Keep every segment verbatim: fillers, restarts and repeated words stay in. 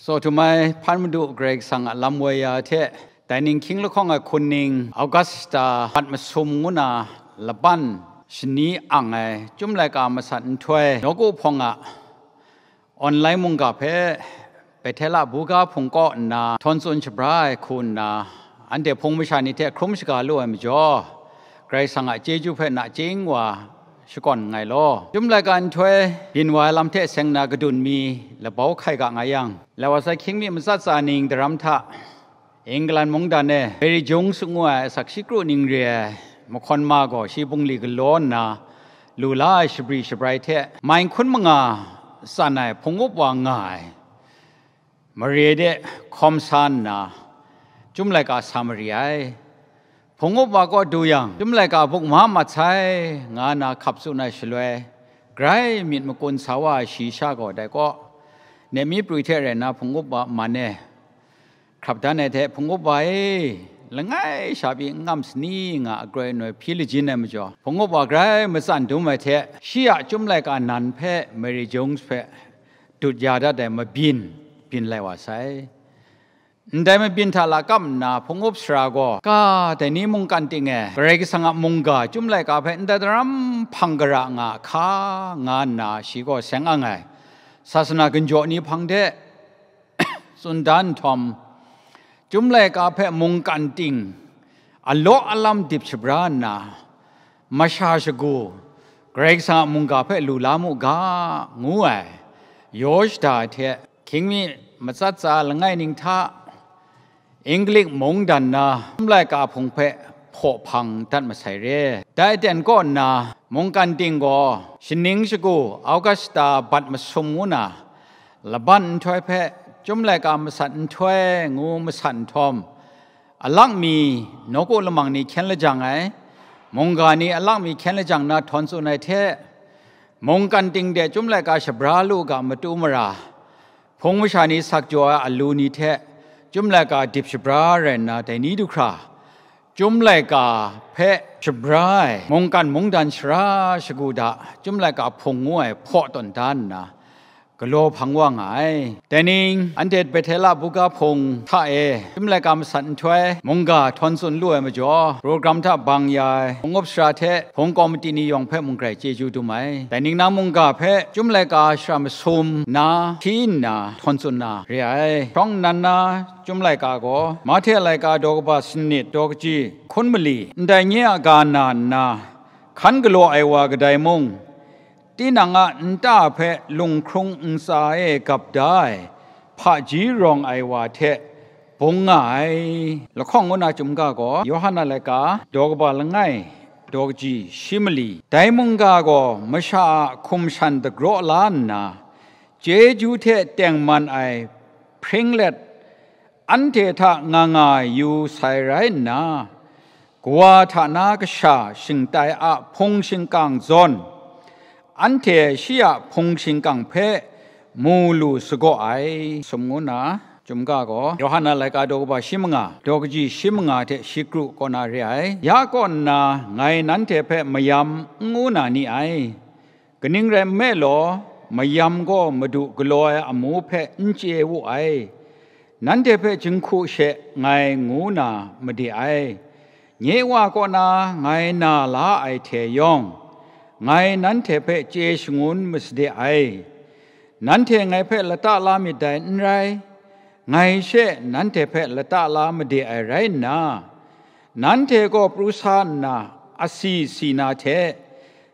Tsaw htum ai hpan madu Karai Kasang a lam woi ya hte, dai ning hkying lahkawng ai hkun ning Augusta bat masum ngu na laban shani ang ai Chyum laika masat nhtoi nawku hpawng a online mungga hpe Bethela buga hpung kaw nna htawn tsun shabra ai hku nna, anhte hpung masha ni hte hkrum shaga lu ai majaw, Karai Kasang a chyeju hpe nachying wa shakawn nngai law. Chyum laika nhtoi byin wa ai lam hte seng na kadun mi labau hkai ga nga yang, lai wa sai hkying mi matsat tsa ning daram hta England mungdan e Mary Jones ngu ai asak shi kru ning re ai mahkawn ma gaw shi bungli galaw nna lu la ai shabri shabrai hte mai hkun manga tsan ai hpung up wa nga ai mare de hkawm sa nna, Chyum laika sa mari ai. Hpung up wa kaw du yang, Chyum laika buk ma mat sai, nga nna hkap tsun ai shaloi, grai myit makun sa wa ai shi sha gaw dai kaw, nemi prwi hte rai nna hpung up wa man e hkrap dan ai hte, hpung up wa e, langai sha pyi n ngam sani nga akroi noi hpyi lajin ai majaw, hpung up wa grai matsan dum ai hte, shi a Chyum laika nan hpe Mary Jones hpe dut ya dat ai mabyin byin lai wa sai. Ndai mabyin hta lakam nna hpung up sara gaw, ka dai ni mungkan ting e Karai Kasang a mungga Chyum laika hpe ndai daram hpang gara nga hka, nga nna shi gaw seng ang ai sasana ginjaw ni hpang de tsun da nhtawm, Chyum laika hpe mungkan ting alaw alam dip shabra nna, masha shagu, Karai Kasang a mungga hpe lu la mu ga, ngu ai yaw shada ai hte, hkying mi matsat tsa langai ning hta, Inglik mungdan na Chyum laika hpung hpe hpaw hpang dat masai re. Dai aten kaw nna, mungkan ting gaw shaning shagu Augusta bat masum ngu na laban nhtoi hpe Chyum laika masat nhtoi ngu masat nhtawm, alak mi nawku lamang ni hkyen lajang ai, mungga ni alak mi hkyen lajang na htawn tsun ai hte, mungkan ting de Chyum laika shabra lu ga matu mara, hpung masha ni sak jaw ai alu ni hte Chyum laika dip shabra rai nna dai ni du hkra, Chyum laika hpe shabra ai mungkan mungdan sara shagu da Chyum laika hpung ngu ai hpaw tawn da nna, galaw hpang wa nga ai. Dai ning, anhte Bethela buga hpung hta e Chyum laika masat nhtoi mungga htawn tsun lu ai majaw, program hta bang ya ai hpung up sara hte hpung kawmiti ni yawng hpe mung grai chyeju dum ai. Dai ning na mungga hpe Chyum laika shara masum na hti nna htawn tsun na re ai. Shawng nnan na Chyum laika gaw, Mahte laika daw kaba sanit daw kaji hkun mali, ndai nye a ga na nna, hkan galaw ai wa kadai mung, tinang a nta hpe lunghkrung ntsa e gap da ai hpaji rawng ai wa hte bung nga ai. Lahkawng ngu na Chyum ga gaw, Yawhan a laika daw kaba langai daw kaji shi mali, dai mungga gaw masha a hkum shan dagraw la nna, chyeju hte tengman ai hpring let anhte hta nga nga yu sai rai nna, Kawa hta na Kasha shingtai a hpung shingkang zawn, anhte shi a hpung shingkang hpe mu lu sagaw ai, sum ngu na Chyum ga gaw, Yawhan a laika daw kaba shi manga, daw kaji shi manga hte shi kru kaw na re ai. Ya kaw nna, ngai nanhte hpe mayam n ngu na ni ai. Kaning rai nme law, mayam gaw Madu galaw ai amu hpe n chye wu ai. Nanhte hpe jinghku she ngai ngu na made ai. Nye Wa kaw na ngai na la ai hte yawng, ngai nanhte hpe chye shangun masade ai. Nanhte ngai hpe lata la myit dai n rai, ngai she nanhte hpe lata la made ai rai nna, nanhte gaw pru sa nna asi si na hte,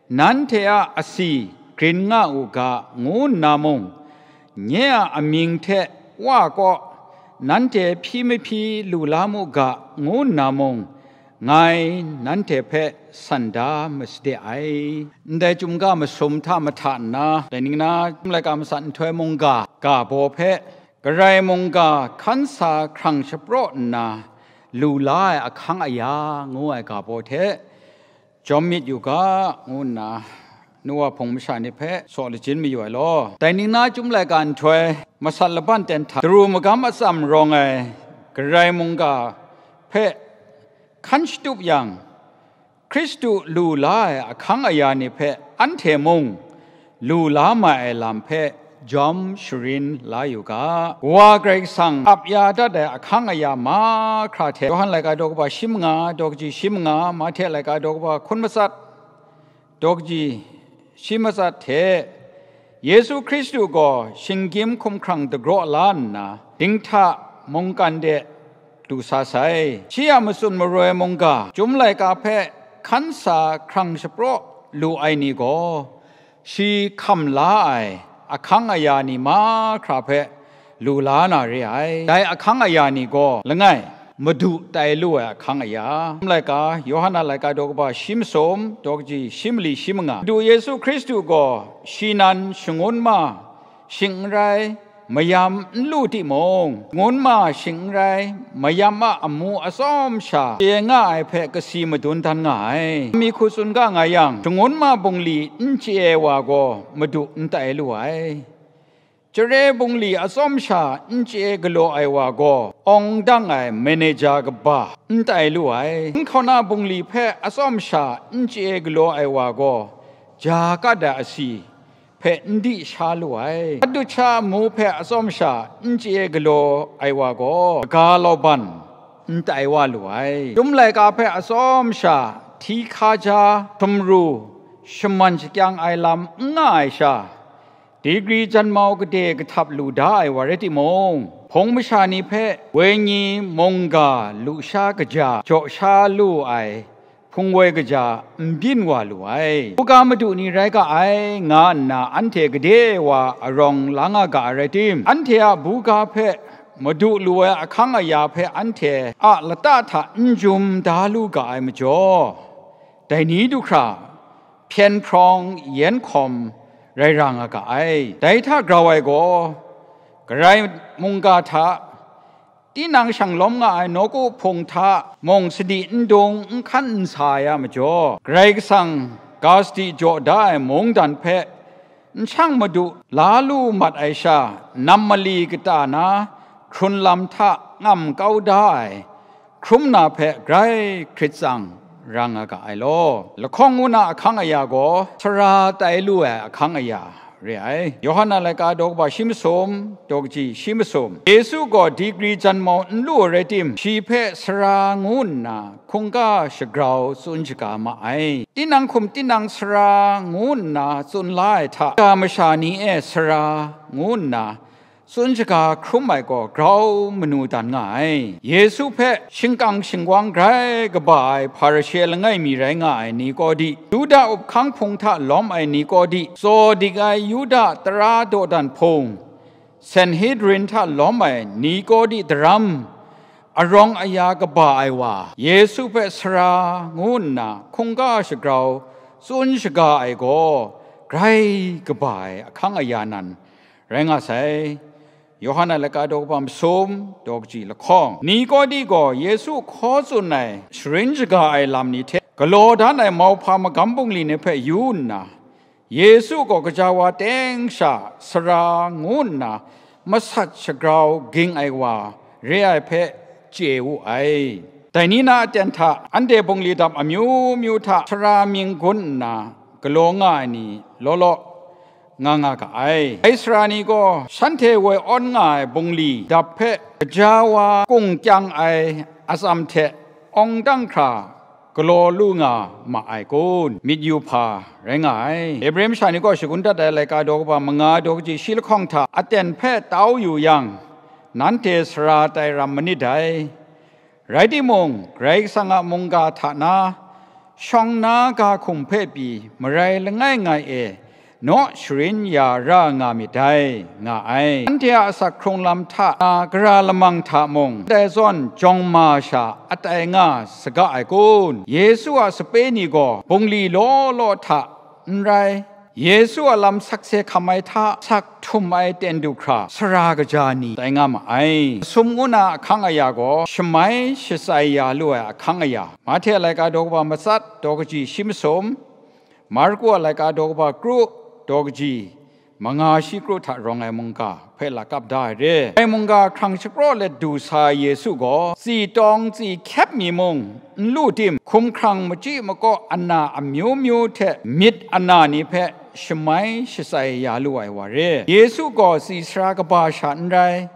nanhte a asi grin nga u ga, ngu nna mung, nye a amying hte Wa kaw nanhte hpyi mahpyi lu la mu ga, ngu nna mung, ngai nanhte hpe san da masade ai. Ndai Chyum ga masum hta mahta nna, dai ning na Chyum laika masat nhtoi mungga ga baw hpe, Karai mungga hkan sa hkrang shapraw nna lu la ai ahkang aya ngu ai ga baw hte, jawm myit yu ga, ngu nna, Noa hpung masha ni hpe saw lajin mayu ai law. Dai ning na Chyum laika nhtoi masat laban ten hta daru magam atsam rawng ai Karai mungga hpe hkan shatup yang, Hkristu lu la ai ahkang aya ni hpe anhte mung lu la mai ai lam hpe jawm sharin la yu ga. Wa Karai Kasang ap ya dat ai ahkang aya mahkra hte, Yawhan laika daw kaba shi manga, daw kaji shi manga, Mahte laika daw kaba hkun matsat, daw kaji shi matsat hte, Yesu Hkristu gaw shinggyim hkumhkrang dagraw la nna, dinghta mungkan de du sa sai. Shi a matsun maroi mungga, chyum laika hpe hkan sa hkrang shapraw lu ai ni gaw, shi hkam la ai ahkang aya ni mahkra hpe lu la na re ai. Dai ahkang aya ni gaw langai, Madu tai lu ai ahkang aya. Laika, Yawhan a laika daw kaba shi masum, daw kaji shi mali shi manga. Madu Yesu Hkristu gaw shi nan shangun ma shing n rai, mayam n lu timung, shangun ma shing n rai, mayam a amu atsawm sha chye nga ai hpe kasi madun dan nga ai. Mi hku tsun ga nga yang, shangun ma bungli n chye ai wa gaw Madu n tai lu ai. Chare bungli atsawm sha n chye galaw ai wa gaw, awng dang ai manager kaba n tai lu ai. N hkauna bungli hpe atsawm sha n chye galaw ai wa gaw, ja kat ai asi hpe n di sha lu ai. Adu sha amu hpe atsawm sha n chye galaw ai wa gaw, kaga lauban n tai wa lu ai. Chyum laika hpe atsawm sha hti hkaja, sumru, shaman shakyang ai lam n nga ai sha, digri janmau gade kahtap lu da ai wa rai timung, hpung masha ni hpe wenyi mungga lusha kaja jaw sha lu ai hpung woi kaja n byin wa lu ai. Buga madu ni rai ga ai, nga nna anhte gade wa arawng la nga ga ai rai tim, anhte a buga hpe madu lu ai ahkang aya hpe anhte a lata hta n jum da lu ga ai majaw, dai ni du hkra hpyen hprawng yen hkawm rai ra nga ga ai. Dai hta grau ai gaw, Karai mungga hta, tinang shang lawm nga ai nawku hpung hta mung sadi n dung n hkan n sa ya majaw, Karai Kasang ga sadi jaw da ai mungdan hpe n shang madu la lu mat ai sha, nam mali kata na hkrun lam hta ngam kau da ai hkrum na hpe grai hkrit tsang ra nga ga ai law. Lahkawng ngu na ahkang aya gaw sara tai lu ai ahkang aya re ai. Yawhan a laika daw kaba shi masum, daw kaji shi masum. Yesu gaw digri janmau n lu ai rai tim, shi hpe sara ngu nna hkungga shagrau tsun shaga ma ai. Tinang hkum tinang sara ngu nna tsun la ai hta, ga masha ni e sara ngu nna tsun shaga hkrum ai gaw grau manu dan nga ai. Yesu hpe shingkang shingwang grai kaba ai Hparishe langai mi rai nga ai Nikodi, Yuda up hkang hpung hta lawm ai Nikodi, tsaw dik ai Yuda tara dawdan hpung, Sanhedrin hta lawm ai Nikodi daram, arawng aya kaba ai wa, Yesu hpe sara ngu nna hkungga shagrau tsun shaga ai gaw, grai kaba ai ahkang aya nan rai nga sai. Yawhan a laika daw kaba masum, daw kaji lahkawng. Nikodi gaw Yesu hkaw tsun ai sharin shaga ai lam ni hte galaw dan ai mauhpa magam bungli ni hpe yu nna, Yesu gaw gaja wa teng sha sara ngu nna masat shagrau ging ai wa re ai hpe chye wu ai. Dai ni na aten hta, anhte bungli dap amyu myu hta sara mying gun nna galaw nga ai ni law law, nga nga ga ai. Ai sara ni gaw shanhte woi awn nga ai bungli dap hpe gaja wa kung kyang ai atsam hte awng dang hkra galaw lu nga ma ai kun? Myit yu hpa rai nga ai. Hebre masha ni kaw shagun dat ai laika daw kaba manga daw kaji shi lahkawng hta aten hpe tau yu yang, nanhte sara tai ram manit dai. Rai timung, Karai Kasang a mungga hta na, shawng na ga hkum hpe pyi marai langai ngai e naw sharin ya ra nga myit dai, nga ai. Anhte a asak hkrung lam hta na, gara lamang hta mung, ndai zawn jawng ma sha atai nga saga ai kun? Yesu a sape ni gaw bungli law law hta n rai, Yesu a lam sakse hkam ai hta, sak htum ai ten du hkra, sara kaja ni tai nga ma ai. Sum ngu na ahkang aya gaw, shamai shatsai ya lu ai ahkang aya. Mahte laika daw kaba matsat, daw kaji shi masum, Marku a laika daw kaba kru, daw kaji manga shi kru hta rawng ai mungga hpe lakap da ai re. Dai mungga hkrang shapraw let du sa Yesu gaw, tsi tawng tsi hkyep mi mung n lu tim, hkumhkrang machyi makaw ana amyu myu hte myit ana ni hpe shamai shatsai ya lu ai wa re. Yesu gaw tsi sara kaba sha n rai,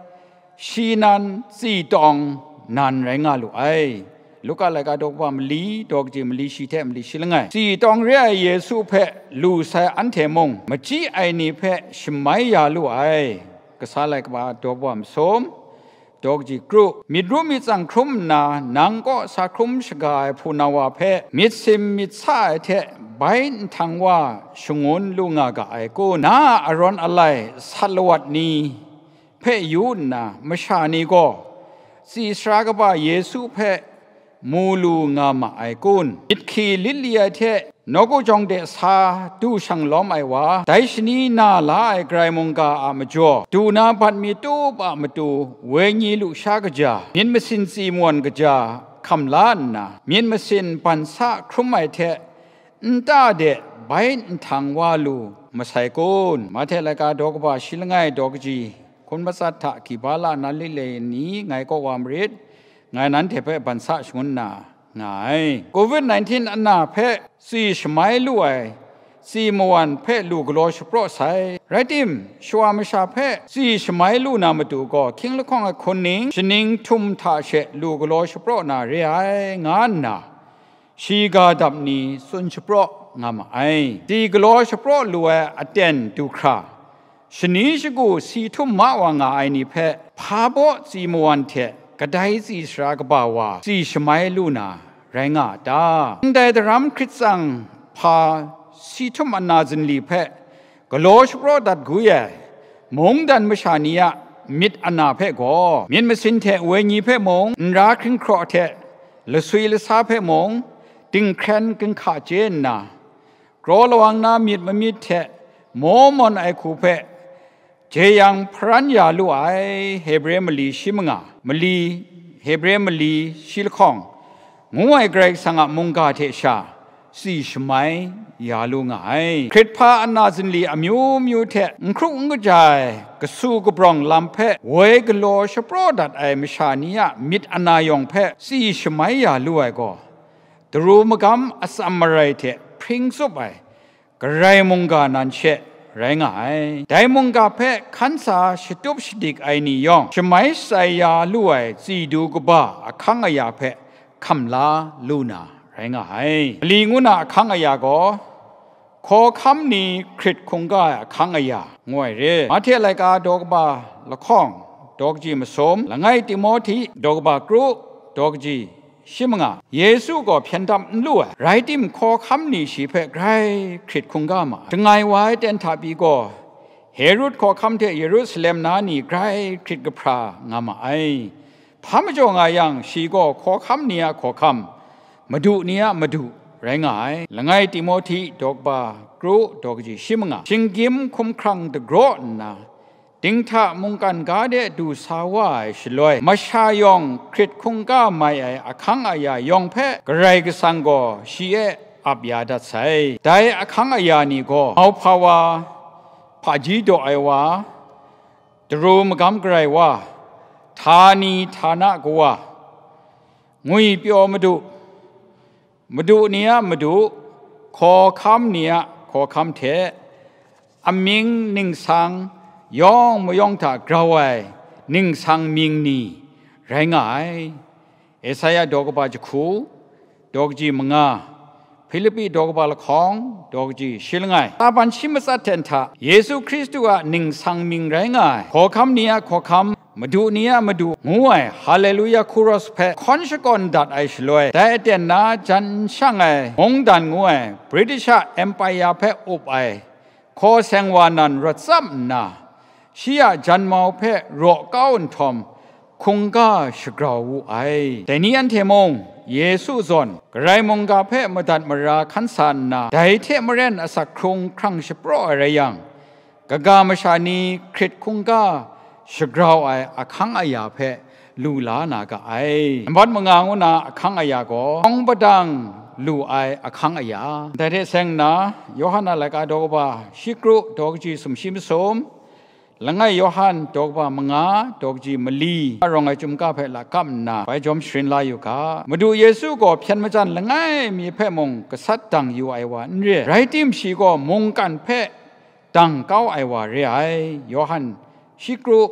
shi nan tsi tawng nan rai nga lu ai. Luka laika daw kaba mali, daw kaji mali shi hte mali shi langai. Tsi tawng re ai Yesu hpe lu sai anhte mung, machyi ai ni hpe shamai ya lu ai. Kasa laika daw kaba masum, daw kaji kru, myit ru myit tsang hkrum nna, nang kaw sa hkrum shaga ai hpunau wa hpe, myit sim myit sa ai hte bai nhtang wa shangun lu nga ga ai kun? Na a arawn alai sat lawat ni hpe yu nna, masha ni gaw tsi sara kaba Yesu hpe mu lu nga ma ai kun? Myit hki lit li ai hte, nawku jawng de sa du shang lawm ai wa, dai shani na la ai Karai mungga a majaw, du na bat mi tup a matu, wenyi lusha kaja, myit masin tsi mawan kaja hkam la nna, myit masin ban sa hkrum ai hte, nta de bai nhtang wa lu masai kun? Mahte laika daw kaba shi langai, daw kaji hkun matsat hta hki ba la na lit le ni ngai kaw wa marit, ngai nanhte hpe ban sa shangun na nga ai. Covid nineteen ana hpe tsi shamai lu ai tsi mawan hpe lu galaw shapraw sai. Rai tim, shawa masha hpe tsi shamai lu na matu gaw, hkying lahkawng ai hkun ning, shaning htum hta she lu galaw shapraw na re ai, nga nna, shiga dap ni tsun shapraw nga ma ai. Tsi galaw shapraw lu ai aten du hkra, shani shagu si htum ma wa nga ai ni hpe, hpa baw tsi mawan hte kadai tsi sara kaba wa tsi shamai lu na rai nga a ta? Ndai daram hkrit tsang hpa si htum ana zunli hpe galaw shapraw dat gwi ai, mungdan masha ni a myit ana hpe gaw, myit masin hte wenyi hpe mung, nra hkring hkraw hte lasui lasa hpe mung, dinghkren ginhka chye nna, kraw lawang na myit mamyit hte maw mawn ai hku hpe jeyang hparan ya lu ai Hebre mali shi manga, mali, Hebre mali shi lahkawng, ngu ai Karai Kasang a mungga hte sha tsi shamai ya lu nga ai. Hkrit hpa ana zunli amyu myu hte n hkru n kaja ai kasu kabrawng lam hpe woi galaw shapraw dat ai masha ni a myit ana yawng hpe tsi shamai ya lu ai gaw, daru magam atsam marai hte hpring tsup ai Karai mungga nan she rai nga ai. Dai mungga hpe hkan sa shatup shadik ai ni yawng, shamai shatsai ya lu ai tsi du kaba ahkang aya hpe hkam la lu na rai nga ai. Mali ngu na ahkang aya gaw, hkawhkam ni hkrit hkungga ai ahkang aya, ngu ai re. Mahte laika daw kaba lahkawng, daw kaji masum, langai Timohti, daw kaba kru, daw kaji shi manga, Yesu gaw hpyen dam n lu ai, rai tim, hkawhkam ni shi hpe grai hkrit hkungga ma ai. Shangai wa ai ten hta pyi gaw, Herod hkawhkam hte Yerusalem na ni grai hkrit kahpra nga ma ai. Hpa majaw nga yang, shi gaw hkawhkam ni a hkawhkam, madu ni a madu rai nga ai. Langai Timohti daw kaba kru, daw kaji shi manga. Shinggyim hkumhkrang dagraw nna, dinghta mungkan ga de du sa wa ai shaloi, masha yawng hkrit hkungga mai ai ahkang aya yawng hpe Karai Kasang gaw shi e ap ya dat sai. Dai ahkang aya ni gaw, mauhpa wa, hpaji daw ai wa, daru magam garai wa, htani htana kawa, ngwipyaw madu, madu ni a madu, hkawhkam ni a hkawhkam hte, amying ningsang yawng mayawng hta grau ai ningsang mying ni rai nga ai. Esaia daw kaba jahku, daw kaji manga, Hpilipi daw kaba lahkawng, daw kaji shi langai. Tsaban shi matsat hten hta, Yesu Hkristu a ningsang mying rai nga ai, hkawhkam ni a hkawhkam, madu ni a madu, ngu ai Haleluya Chorus hpe hkawn shakawn dat ai shaloi, dai aten na jan n shang ai mungdan ngu ai British a Empire hpe up ai hkaw seng wa nan rawt tsap nna, shi a janmau hpe raw kau nhtawm, hkungga shagrau wu ai. Dai ni anhte mung, Yesu zawn, Karai mungga hpe madat mara hkan sa nna, dai hte maren asak hkrung hkrang shapraw ai rai yang, kaga masha ni hkrit hkungga shagrau ai ahkang aya hpe lu la na ga ai. Nambat manga ngu na ahkang aya gaw, tawng padang lu ai ahkang aya. Dai hte seng nna, Yawhan a laika daw kaba shi kru, daw kaji sumshi masum, Langai Yawhan daw kaba manga, daw kaji mali, a rawng ai chyum ka hpe lakap nna, bai jawm sharin la yu ga. Madu Yesu gaw hpyen majan langai mi hpe mung gasat dang yu ai wa n re, rai tim, shi gaw mungkan hpe dang kau ai wa re ai. Yawhan shi kru,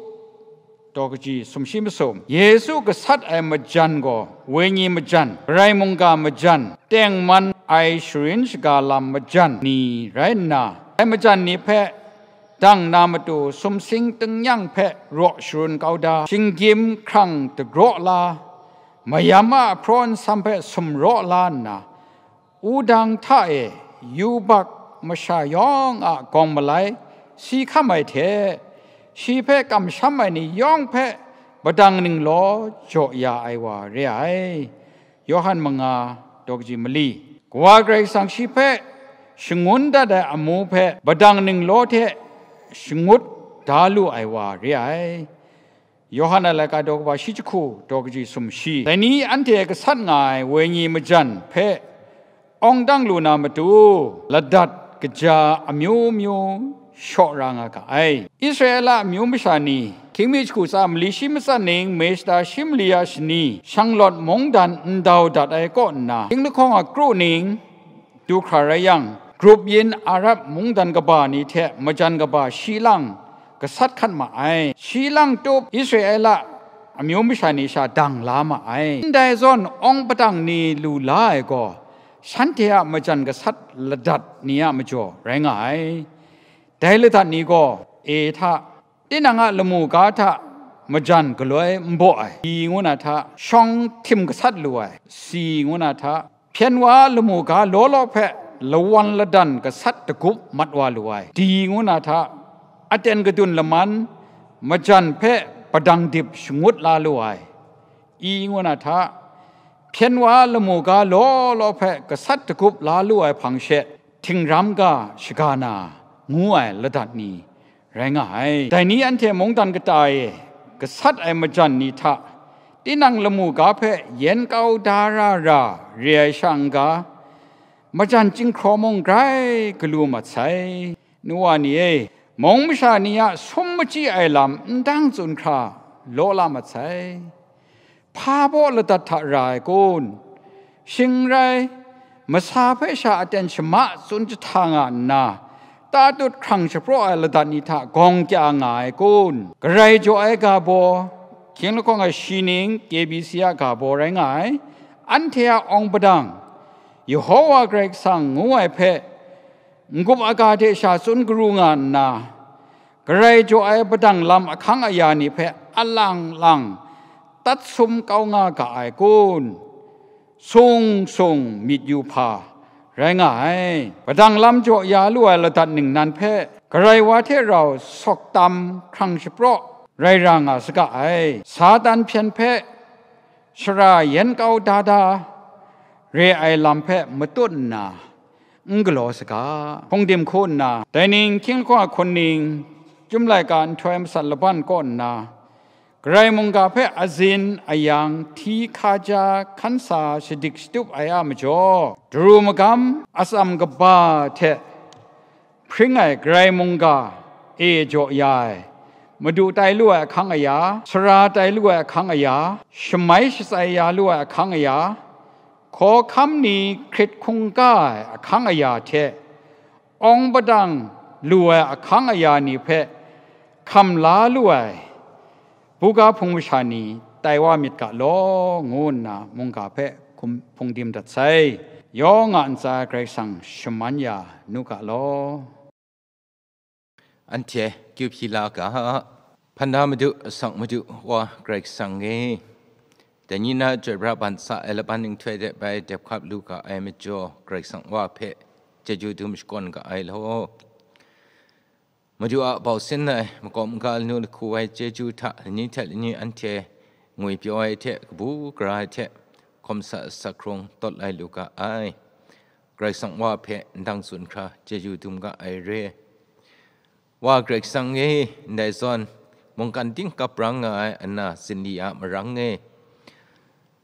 daw kaji sumshi masum. Yesu gasat ai majan gaw wenyi majan, Karai mungga majan, tengman ai sharin shaga lam majan ni rai nna, ai majan ni hpe dang na matu sumsing tingnyang hpe raw sharun kau da, shinggyim hkrang dagraw la, mayam a hpraw nsam hpe sumraw la nna, wudang hta e yubak masha yawng a gawng malai si hkam ai hte, shi hpe kamsham ai ni yawng hpe padang ninglaw jaw ya ai wa re ai. Yawhan manga, daw kaji mali. Kawa Karai Kasang shi hpe shangun dat ai amu hpe padang ninglaw hte shangut da lu ai wa re ai. Yawhan a laika daw kaba shi jahku, daw kaji sumshi. Dai ni anhte gasat nga ai wenyi majan hpe awng dang lu na matu, ladat kaja amyu myu shaw ra nga ga ai. Israela amyu masha ni, hkying mi jahku tsa mali shi matsat ning, May shata shi mali a shani, shanglawt mungdan ndau dat ai kaw nna, hkying lahkawng a kru ning du hkra rai yang, grup yin Arab mungdan kaba ni hte majan kaba shi lang gasat hkat ma ai. Shi lang tup Israela amyu masha ni sha dang la ma ai. Ndai zawn awng padang ni lu la ai gaw, shanhte a majan gasat ladat ni a majaw rai nga ai. Dai ladat ni gaw e hta, tinang a lamu ga hta majan galoi n baw ai, di ngu na hta, shawng htim gasat lu ai, si ngu na hta, hpyen wa lamu ga law law hpe lawan ladan gasat dagup mat wa lu ai, di ngu na hta, aten gadun laman majan hpe padang dip shangut la lu ai, i ngu na hta, hpyen wa lamu ga law law hpe gasat dagup la lu ai hpang she, htingram ga shaga na ngu ai ladat ni rai nga ai. Dai ni anhte mungdan kata e gasat ai majan ni hta, tinang lamu ga hpe yen kau da ra ra re ai sha n ga, majan chyinghkraw mung grai galu mat sai. Nu wa ni e, mung masha ni a sum machyi ai lam n dang tsun hkra law la mat sai. Hpa baw ladat hta ra ai kun? Shing n rai, masa hpe sha aten shama tsun jahta nga nna, tatut hkrang shapraw ai ladat ni hta gawng kya nga ai kun? Karai jaw ai ga baw, hkying lahkawng a shi ning, K B C a ga baw rai nga ai, anhte a awng padang, Yehowa Karai Kasang ngu ai hpe, n-gup aga hte sha tsun karu nga nna, Karai jaw ai padang lam ahkang aya ni hpe alang lang tat sum kau nga ga ai kun? Sung sung myit yu hpa rai nga ai. Padang lam jaw ya lu ai ladat ningnan hpe Karai wa hte rau sawk tam hkrang shapraw rai ra nga saga ai. Satan hpyen hpe shara yen kau da da re ai lam hpe matut nna, n galaw saga. Hpungdim hku nna, dai ning hkying lahkawng a hkun ning, Chyum laika nhtoi masat laban kaw nna, Karai mungga hpe azin ayang, hti hkaja hkan sa shadik shatup ai a majaw, daru magam atsam kaba hte hpring ai Karai mungga e jaw ya ai, madu tai lu ai ahkang aya, sara tai lu ai ahkang aya, shamai shatsai ya lu ai ahkang aya, hkawhkam ni hkrit hkungga ai ahkang aya hte, awng padang lu ai ahkang aya ni hpe hkam la lu ai buga hpung masha ni tai wa myit ga law, ngu nna mungga hpe hkum-, hpungdim dat sai. Yawng a ntsa Karai Kasang shaman ya nu ga law. Anhte kyu hpyi la ga, hpana Madu, asak Madu, Wa Karai Kasang e, dai ni na chyoi pra ban sa ai laban nhtoi de bai dep hkap lu ga ai majaw, Karai Kasang Wa hpe chyeju dum shakawn ga ai law. Madu a bau sin ai makawp maga lanu lahku ai chyeju hta lani hte lani anhte ngwipyaw ai hte kabu gara ai hte hkawm sa sak hkrung tawt lai lu ga ai. Karai Kasang Wa hpe ndang tsun hkra chyeju dum ga ai re. Wa Karai Kasang e, ndai zawn mungkan ting kap rang nga ai ana zinli a marang e,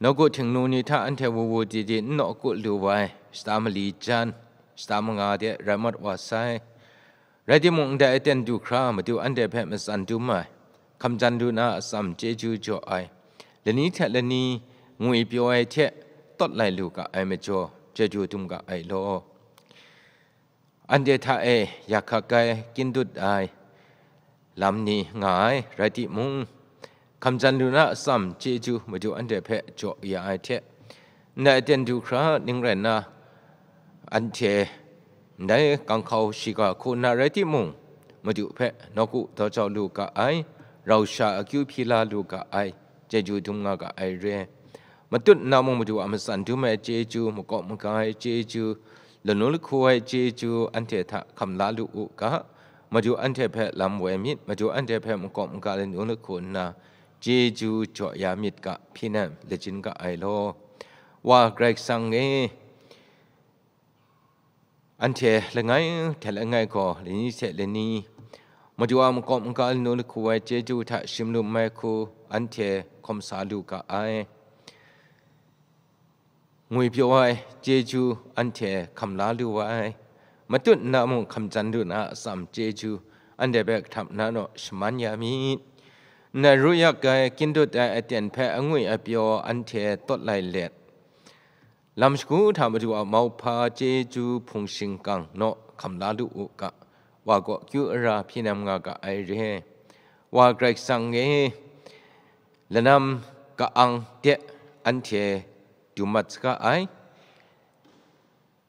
nawku htingnu ni hta anhte wu wu di di n nawku lu ai shata mali jan, shata manga de rai mat wa sai. Rai timung, ndai aten du hkra Madu anhte hpe matsan dum ai, hkamjan lu na atsam chyeju jaw ai, lani hte lani ngwi pyaw ai hte tawt lai lu ga ai majaw, chyeju dum ga ai law. Anhte hta e yak hkak ai, kyin dut ai lam ni nga ai, rai timung, hkamjan lu na atsam chyeju Madu anhte hpe jaw ya ai hte, ndai aten du hkra ning rai nna, anhte ndai ganghkau shiga hku nna rai timung, Madu hpe nawku daw jau lu ga ai, rau sha akyu hpyi la lu ga ai, chyeju dum nga ga ai re. Matut nna mung Madu a matsan dum ai chyeju, makawp maga ai chyeju, lanu lahku ai chyeju anhte hta hkam la lu u ga. Madu anhte hpe lam woi myit, Madu anhte hpe makawp maga lanu lahku nna chyeju jaw ya myit ga, hpyi nem lajin ga ai law. Wa Karai Kasang e, anhte langai hte langai gaw lani hte lani Madu a makawp maga lanu lahku ai chyeju hta shim lum ai hku anhte hkawm sa lu ga ai. Ngwi pyaw ai chyeju anhte hkam la lu ai. Matut nna mung hkamjan lu na atsam chyeju anhte hpe kahtap na naw shaman ya myit. Ndai ru yak ai, kyin dut ai aten hpe angwi apyaw anhte tawt lai let, lam shagu hta Madu a mauhpa chyeju hpung shingkang naw hkam la lu u ga, wa gaw kyu ara hpyi nem nga ga ai re. Wa Karai Kasang e, lanam ka-ang de anhte dum mat saga ai.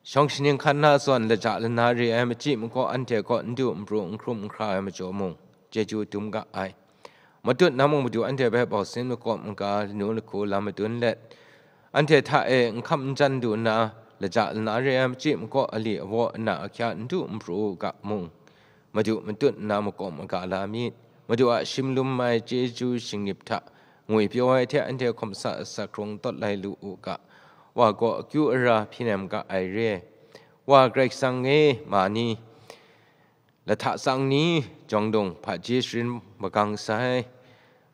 Shawng shaning hkan na zawn laja lana re ai machyi makaw anhte kaw n du n pru, n hkrum n hkra ai majaw mung, chyeju dum ga ai. Matut na mung Madu anhte hpe bausin makawp maga lanu lahku lam madun let, anhte hta e n hkam n jan du nna, laja lana re ai machyi makaw ali awaw ana ahkya n du n pru u ga mung, Madu matut nna makawp maga la myit. Madu a shim lum ai chyeju shingnip hta ngwi pyaw ai hte anhte hkawm sa asak hkrung tawt lai lu u ga, wa gaw akyu ara hpyi nem ga ai re. Wa Karai Kasang e, ma ni, lahta tsang ni, jawng dung hpaji sharin magang sai,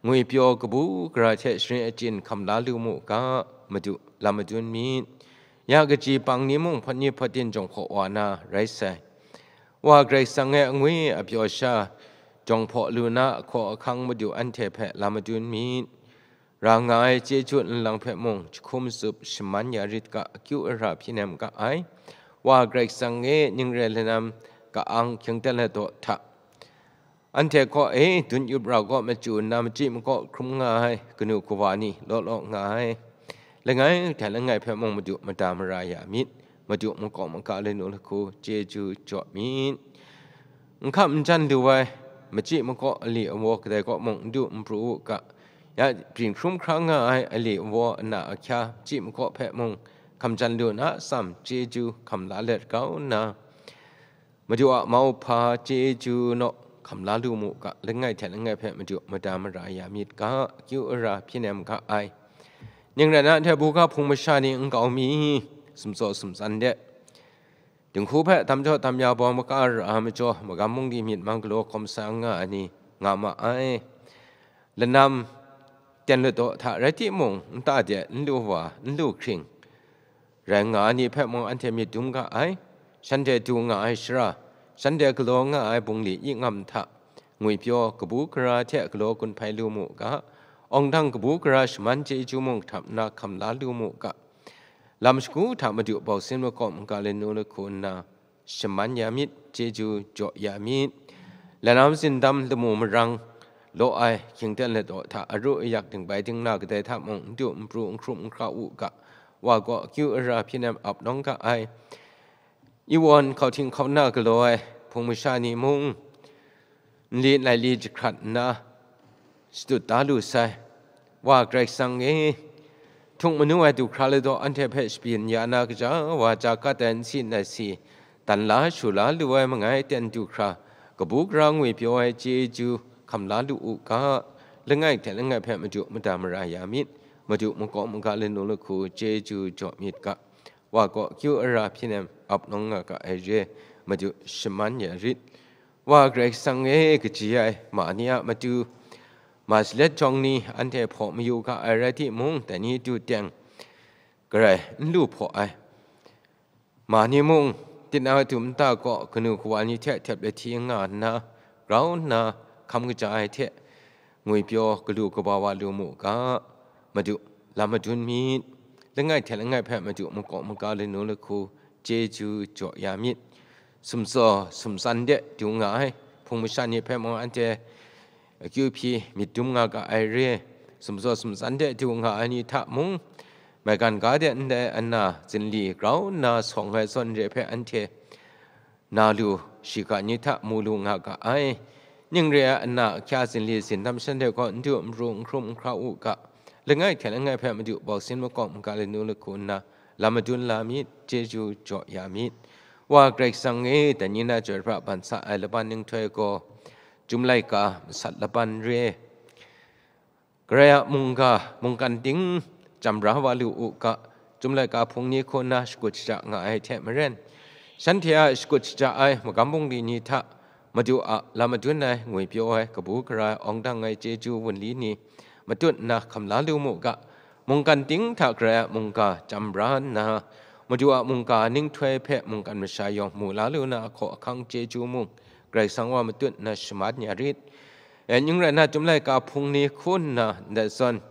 ngwi pyaw kabu gara hte sharin achyin hkam la lu mu ga, Madu lam madun myit. Ya kaji pang ni mung hpawt ni hpawt din jawng hpaw wa na rai sai. Wa Karai Kasang e, angwi apyaw sha jawng hpaw lu na ahkaw ahkang Madu anhte hpe lam madun myit. Ra nga ai chyeju nlang hpe mung jahkum tsup shaman ya rit ga, akyu ara hpyi nem ga ai. Wa Karai Kasang e, ning re lanam ka-ang hkyingten ladaw hta anhte kaw e dun yup ra kaw machyu nna machyi makaw hkrum nga ai kanu kawa ni law law nga ai. Langai hte langai hpe mung Madu mada mara ya myit. Madu makawp maga lanu lahku chyeju jaw myit. N hkam n jan lu ai machyi makaw ali awaw kadai kaw mung n du n pru u ga, ya byin hkrum hkra nga ai ali awaw ana ahkya machyi makaw hpe mung hkam jan lu na atsam chyeju hkam la let kau nna, Madu a mauhpa chyeju naw hkam la lu mu ga, langai hte langai hpe Madu mada mara ya myit ga, akyu ara hpyi nem ga ai. Ning rai na, ndai buga hpung masha ni nkau mi, sumtsaw sumtsan de, dinghku hpe dam jaw dam ya bawng maka ra ai majaw, magam mung di myit mang galaw hkawm sa nga ai ni nga ma ai. Lanam ten ladaw hta rai timung, nta de n lu wa, n lu hkring rai nga ai ni hpe mung anhte myit dum ga ai. Shanhte du nga ai shara, shanhte galaw nga ai bungli ingam hta ngwi pyaw kabu gara hte galaw gun hpai lu mu ga, awng dang kabu gara shaman chyeju mung kahtap nna hkam la lu mu ga, lam shagu hta Madu bausin makawp maga lanu lahku nna shaman ya myit, chyeju jaw ya myit. Lanam zindam lamu marang law ai hkyingten ladaw hta aru ayak dingbai dingna kadai hta mung n du n pru n hkrum n hkra u ga, wa gaw akyu ara hpyi nem ap nawng ga ai. Iwawn hkauhting hkauna galaw ai hpung masha ni mung nli nai li jahkrat nna shadut da lu sai. Wa Karai Kasang e, htung manu ai du hkra ladaw anhte hpe shabyin ya na kaja wa ja gat ai nsi nai si, dan la shu la lu ai mangai ten du hkra, kabu gara ngwi pyaw ai chyeju hkam la lu u ga, langai hte langai hpe Madu mada mara ya myit, Madu makawp maga lanu lahku chyeju jaw myit ga, wa gaw akyu ara hpyi nem ap nawng nga ga ai re, Madu shaman ya rit. Wa Karai Kasang e, kaji ai ma ni a matu, ma salet jawng ni anhte hpaw mayu ga ai rai timung, dai ni du teng garai n lu hpaw ai. Ma ni mung Tinang a dum nta kaw kanu kawa ni hte htep lahti nga nna, grau nna hkam kaja ai hte ngwipyaw galu kaba wa lu mu ga. Madu, lam madun myit. Langai hte langai hpe Madu makawp maga lanu lahku chyeju jaw ya myit. Sumtsaw sumtsan de du nga ai hpung masha ni hpe mung anhte akyu hpyi myit dum nga ga ai re. Sumtsaw sumtsan de du nga ai ni hta mung, maigan ga de ndai ana zinli grau nna sawng ai zawn re hpe anhte na lu shiga ni hta mu lu nga ga ai. Ning re ai ana ahkya zinli zindam shanhte gaw n du n pru n hkrum n hkra u ga. Langai hte langai hpe Madu bausin makawp maga lanu lahku nna lam madun la myit, chyeju jaw ya myit. Wa Karai Kasang e, dai ni na chyoi pra ban sa ai laban ninghtoi gaw, Chyum laika masat laban re. Karai a mungga, mungkan ting jam bra wa lu u ga. Chyum laika hpung ni hku nna shakut shaja nga ai hte maren, shanhte a shakut shaja ai magam bungli ni hta Madu a lam madun ai, ngwipyaw ai, kabu gara ai, awng dang ai chyeju wunli ni matut nna hkam la lu mu ga. Mungkan ting hta Karai a mungga jam bra nna, Madu a mungga ninghtoi hpe mungkan masha yawng mu la lu na ahkaw ahkang chyeju mung, Karai Kasang wa matut nna shaman ya rit. Ning rai nna, Chyum laika hpung ni hku nna ndai zawn,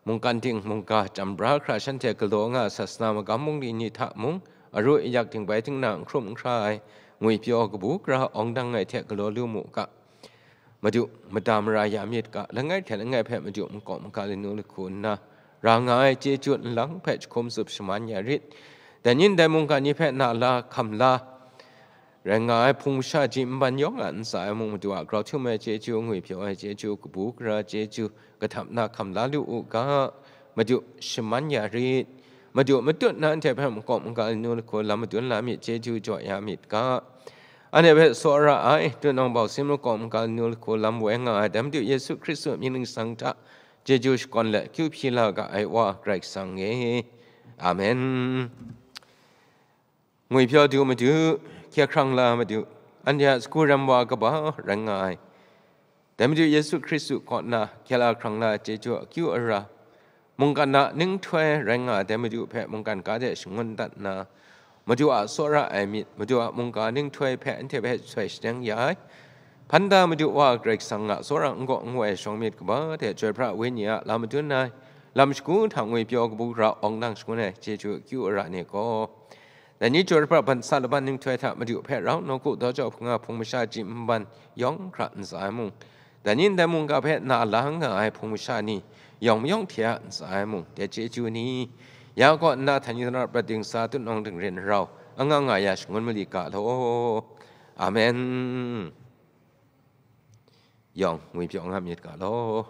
mungkan ting mungga jam bra hkra shanhte galaw nga ai sasana magam bungli ni hta mung, aru ayak dingbai dingna n hkrum n hkra ai, ngwipyaw kabu gara awng dang ai hte galaw lu mu ga. Madu, mada mara ya myit ga. Langai hte langai hpe Madu makawp maga lanu lahku nna ra nga ai chyeju nlang hpe jahkum zup shaman ya rit. Dai ni ndai mungga ni hpe na la, hkam la, rai nga ai hpung masha ji nban yawng a ntsa e mung, Madu a grau htum ai chyeju, ngwipyaw ai chyeju, kabu gara chyeju, kahtap na hkam la lu u ga. Madu, shaman ya rit. Madu, matut na anhte hpe makawp maga lanu lahku lam madun la myit, chyeju jaw ya myit ga. Anhte hpe tsawra ai, tunawng bausin makawp maga lanu lahku lam woi nga ai, dai Madu Yesu Hkristu mying ningsang hta chyeju shakawn let akyu hpyi la ga ai Wa Karai Kasang e. Amen. Ngwipyaw du Madu, hkye hkrang la Madu, anhte a sagu rem wa kaba rai nga ai. Dai Madu Yesu Hkristu kaw nna hkye la hkrang la chyeju akyu ara, mungkan a ninghtoi rai nga ai dai Madu hpe mungkan ga de shangun dat nna, Madu a tsawra ai myit, Madu a mungga ninghtoi hpe anhte hpe soi shaneng ya ai. Hpan da Madu Wa Karai Kasang a tsawra n gaw n woi shawng myit kaba hte Chyoi Pra Wenyi a lam madun ai, lam shagu hta ngwipyaw kabu gara awng dang shangun ai chyeju akyu ara ni gaw, dai ni Chyoi Pra ban sa laban ninghtoi hta Madu hpe rau nawku daw jau hpung a hpung masha ji nban yawng hkra ntsa ai mung, dai ni ndai mungga hpe na la nga ai hpung masha ni yawng mayawng hte a ntsa ai mung, dai chyeju ni ya kaw nna htan ni dara prat dingsa tutnawng dingrin rau anga nga ya shangun mali ga law. Amen. Yawng ngwipyaw nga myit ga law.